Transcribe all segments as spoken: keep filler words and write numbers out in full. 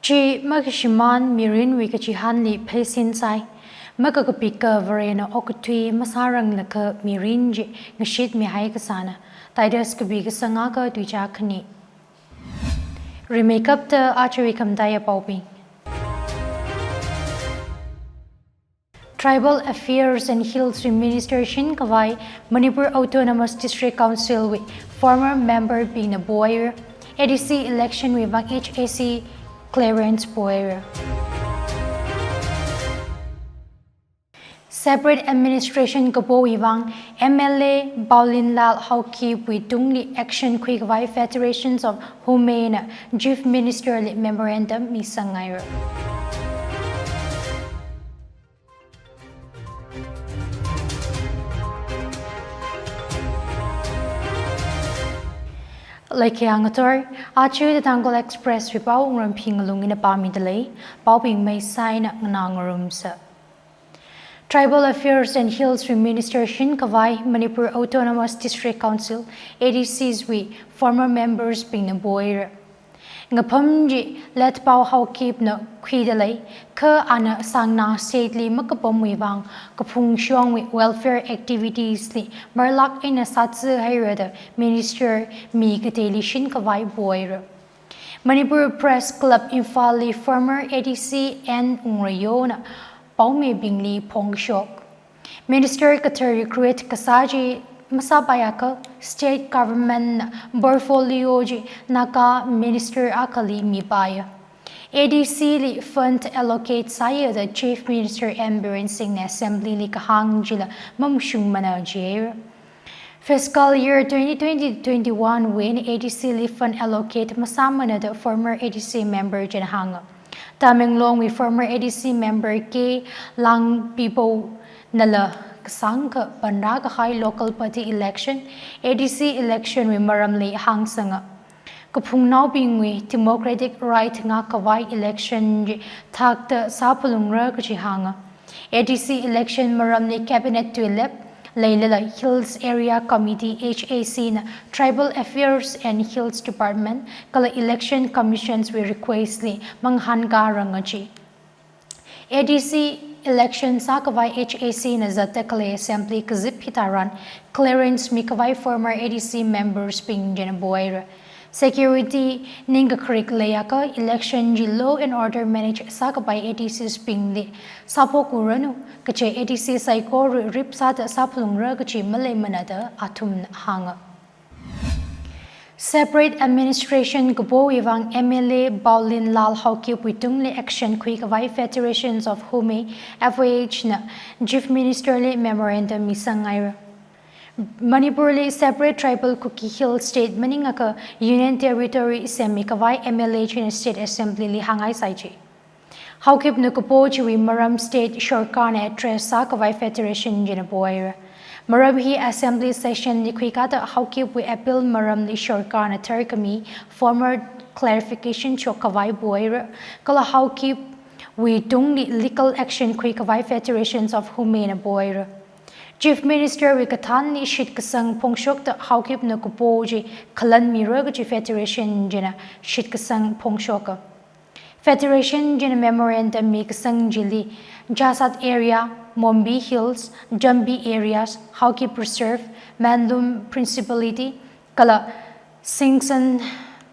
Chi makashimān mirinwui kachihānli pheisin sai. Makakapika Varena okathui masāranglakha mirin chi ngashitmihai kasāna. Titus kapi kasang akha tuizā khani. Rimeikapta ajawui khamataiya paobing. Tribal Affairs and Hills wui Minister shinkhavai Manipur Autonomous District Council wui former member bingna poira. A D C election wui vang H A C clearance poira. Separate administration kapowui vang M L A Paolienlal Haokipwui tungli action khuikhavai Federations of Home na Chief Minister li memorandum misangngaira. Laikhayā ngathor, aja The Tangkhul Express wui pao Wungrem Phingalung ina pāmidalei, paobing maisaina nganā ngarumsa. Tribal Affairs and Hills wui Minister shinkhavai Manipur Autonomous District Council, A D Cs wui former members bingna poira. Ngapham chi Letpao Haokipna khuidalei, kha ana Sangna state li makapamwui vang kaphung shongwui welfare activities li marlāk eina sātsi haira da Minister mi kateili shinkhavai poira. Manipur Press Club Imphal li former A D C N Wungrayona paomibingli phongshok. Minister kathar recruit kasā chi masāpaiakha state government na portfolio chi Naga minister akhali mipaiya. A D C li fund allocate sāya da Chief Minister N Biren Singhna Assembly li kahāng chila mamashungmana jihaira. Fiscal year twenty twenty twenty-one wui eina A D C li fund allocate masāmana da former A D C member china hānga. Tamenglongwui former A D C member K Langpiponala kasāngkha panrākahai local body election, A D C election wui maramli hāngsanga. Kaphungnaobingwui democratic right ngakkhavai election chi thakta sāphalungra kaji hānga. A D C election maramli cabinet tuilep leilala Hills Area Committee, H A C na Tribal Affairs and Hills Department kala Election Commissions wui request li mangahānkā ranga ji. A D C election sākhavai H A C na zatta khalei assembly kazip hitharan clearance mikhavai former A D C members bing china poira. Security ningkakharik leiakha election chi law and order manage sākhavai A D Cs bingli sāphokuranu, kaje A D C saikora rip sāda sāphalungra kaji maleimana da athumna hānga. Separate administration kapowui vang M L A Paolienlal Haokipwui tungli action khuikhavai Federations of Home, F O H na Chief Minister li memorandum misangngaira. Manipur li separate tribal Kuki Hill State maningakha Union Territory semmikhavai M L A china State Assembly li hāngngaisai ji. Haokipna kapo chiwui maram state sorkarna address sākhavai Federation china poira. Maram hi assembly session li khuikada Haokipwui appeal maramli sorkarna tharkhami formal clarification shokkhavai poira. Kala Haokipwui tungli legal action khuikhavai Federations of Home na poira. Chief Minister wui kathānli shitkasang phongshokda Haokipna kapo chi khalanmira kaji Federation china shitkasang phongshoka. Federation china memorandum mikasang chili Jashad Area, Mombi Hills, Jambi Areas, Haokip Reserve, Manlum Principality, kala Singson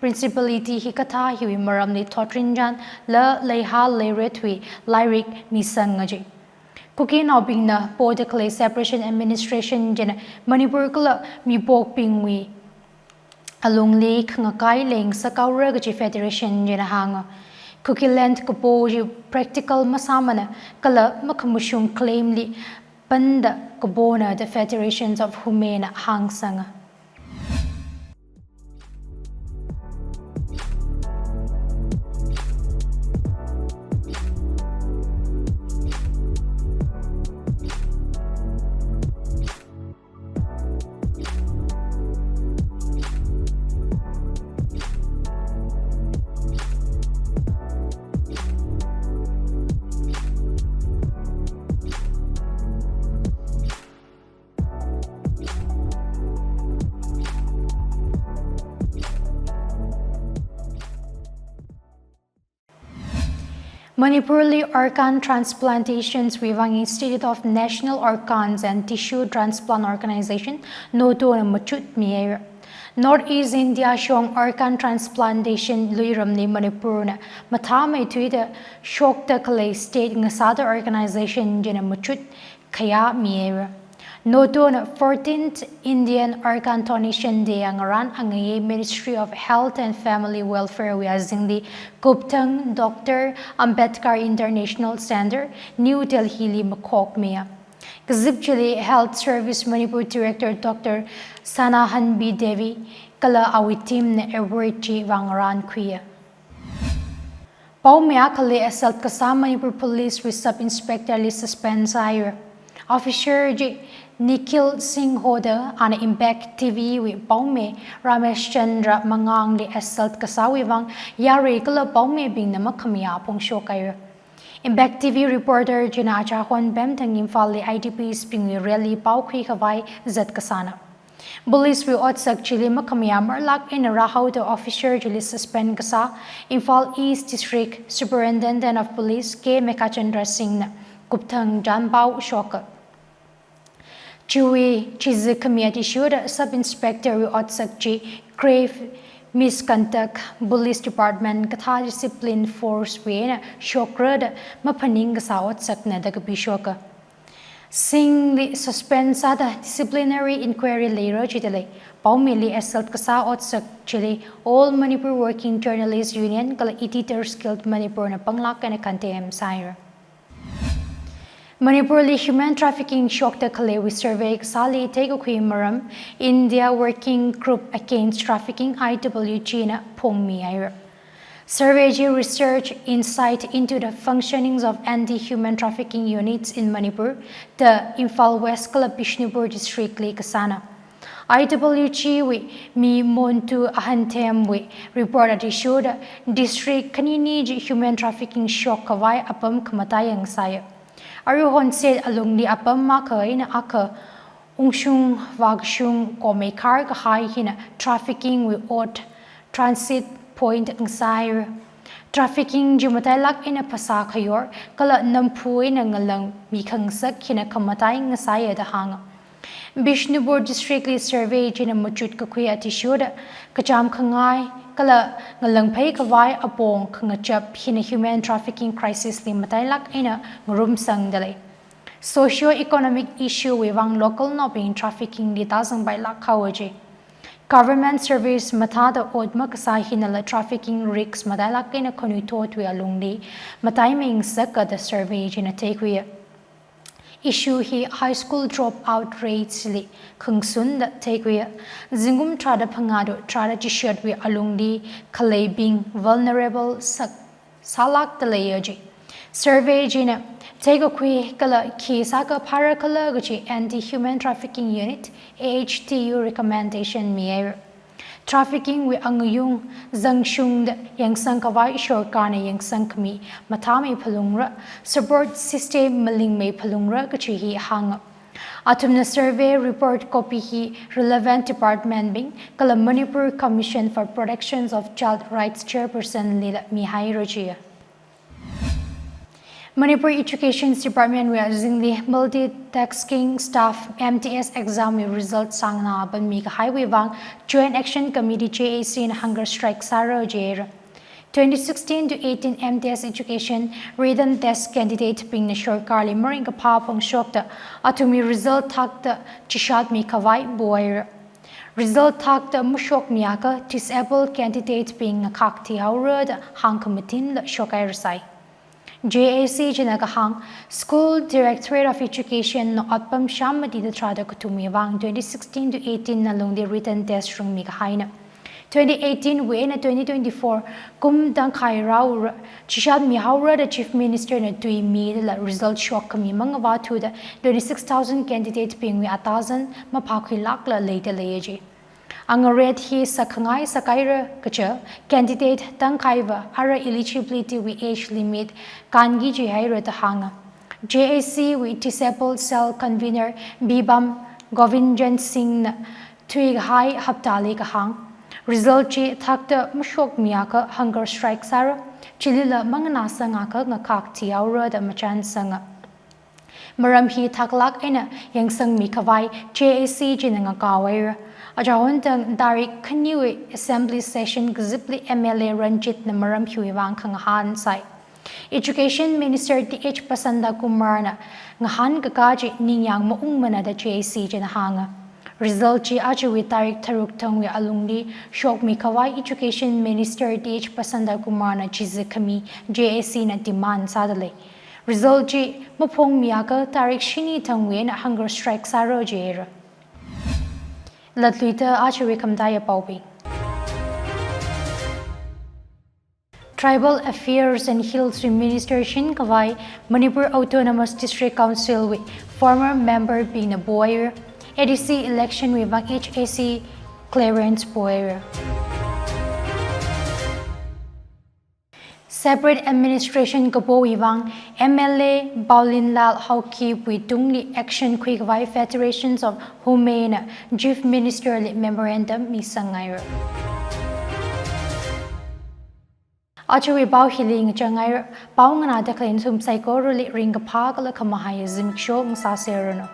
Principality hikathā hiwui maramli thotrinchānla leihā leiretwui lairik misanga ji. Kukinaobingna poda khalei Separation Administration china Manipur kala mipokbingwui alungli khangakai leingasakhaora kaji Federation china hānga. Kukiland kapo chi practical masāmana kala makhamashung claim li panda kapona da Federations of Home na hāngsanga. Manipurli organ transplantationswui vang Institute of National Organs and Tissue Transplant Organization, NOTOna machut mihaira. North East India shong organ transplantation luiramli Manipurna mathāmeithuida shokda khalei state ngasāda organization china machut khayā mihaira. NOTOna fourteenth Indian Organ Donation Day ngarān angayei Ministry of Health and Family Welfarewui azingli kupthang Doctor Ambedkar International Centre, New Delhili makhokmiya. Kazip chili Health Service Manipur Director Doctor Sanahanbi Devi kala awui teamna award chi vāngarānkhuiya. Paomi akha li assault kasā Manipur Policewui Sub Inspectorli suspend sāhaira. Officer chi Nikhil Singh hoda ana Impact TVwui paomi Ramesh Chandra Mangangli assault kasāwui vang yarui kala paomibingna makhamayā phongshok haira. Impact TV reporter china achahon pemthang Imphalli IDPsbingwui rally paokhui khavai zat kasāna. Policewui otsak chili makhamayā marlāk eina rāhaoda officer chili suspend kasā Imphal East District Superintendent of Police K Meghachandra Singhna kupthang chānpao shoka. Chiwui chizi khami athishurda Sub Inspectorwui otsak chi grave misconduct, Police Department kathā discipline forcewui eina shokra da maphaning kasā otsakna da kapishoka. Singhli suspend sāda disciplinary inquiry leira jidalei. Paomili assault kasā otsak chili All Manipur Working Journalists Union kala Editors Guild Manipurna panglāk eina condemn sāhaira. Manipurli human trafficking shokda khaleiwui survey kasāli theikakhui maram India Working Group Against Trafficking, IWG na phongmihaira. Survey chi Research Insight into the Functionings of Anti-Human Trafficking Units in Manipur da Imphal West kala Bishnupur Districtli kasāna. IWG wui mi Montu Ahanthemwui report athishurda district khanini chi human trafficking shok khavai apam khamataiya ngasāya. Aruihon state alungli apam akha eina akha ungshung vākashung komei khar kahai hina trafficking wui ot transit point ngasāhaira. Trafficking chi matailāk eina phasā khayor kala namphu eina ngalāng mikhangasak hina khamatai ngasāya da hānga. Bishnupur Districtli survey china machut kakhui athishurda kachām khangai kala ngalāng phei khavai apong khangachap hina human trafficking crisisli matailāk eina ngarumsangdalei. Socio-economic issue wui vang local naobing traffickingli tāzangpailāk haowa ji. Government service mathāda ot makasā hinala trafficking risk matailāk eina khanuithotwui alungli mataimei ngasaka da survey china theikhuiya. Issue hi high school dropout ratesli khangsun da theikhuiya. Zingkum tharāda phangā to tharāda chishatwui alungli khaleibing vulnerable sālākda leiya ji. Survey china theikakhui kala khi sākha phāra khala kaji Anti-Human Trafficking Unit, AHTU recommendation mihaira. Trafficking wui angayung zangshungda yangsang khavai sorkarna yangsang khami mathāmei phalungra, support system malingmei phalungra kaji hi hānga. Athumna survey report copy hi relevant department bing kala Manipur Commission for Protections of Child Rights Chairpersonlila mihaira jiya. Manipur Education Department wui azingli multitasking staff MTS exam wui result sānganā apam mikahaiwui vang Joint Action Committee, JAC na hunger strike sāra jihaira. Twenty sixteen to eighteen MTS education written test candidate bingna sorkarli maringkaphā phongshokda athumwui result thakta chishatmi khavai buhaira. Result thakta mashokmi akha disabled candidate bing ngakhak thihaora da hāngkhamatinla shokhairasai. JAC china kahāng, School Directorate of Education na otpam shāmati da tharāda kathumwui vang twenty sixteen to eighteen na lungli written test rungmi kahaina. Twenty eighteen wui eina twenty twenty-four kum tangkhai rāura, chishatmihaora da Chief Minister na tuimidala result shokkhami mangavāthuda twenty-six thousand candidate bingwui atazan maphākhuilākla leida leiya ji. Angarāt hi sākhangai sākhaira kaja candidate tangkhaiva ara eligibility wui age limit kānki jihaira da hānga. JAC wui Disabled Cell Convener Bibam Govindan Singh na thuikahai haptali kahāng, Result chi thakta mashokmiakha hunger strike sāra, chilila manganāsangakha ngakhak thihaora da machānsanga. Maram hi thaklāk eina yangsangmi khavai J A C china ngakao haira. Aja hontang tarik khaniwui assembly session kazipli M L A Ranjit na maram hiwui vang khangahān sāi. Education Minister T H Basanta Kumar na ngahānkakā chi ningyāng maungmana da J A C china hānga. Result chi ajawui tarik tharuk thangwui alungli shokmi khavai Education Minister T H Basanta Kumar na chizi khami J A C na demand sādalei. Result chi maphongmiakha tarik shini thangwui eina hunger strike sāra jihaira. Latluida ajawui khamataiya paobing. Tribal Affairs and Hills wui Minister shin khavai Manipur Autonomous District Council wui former member bingna pohaira. A D C election wui vang H A C clearance pohaira. Separate administration kapowui vang M L A Paolienlal Haokip wui tungli action khui khavai Federations of Home na Chief Minister li memorandum misanghaira. Ajawui pao hili ngachanghaira. Pao nganāda khalei nathum saikorali ringkaphā kala khamahai zimiksho ngasāseranu.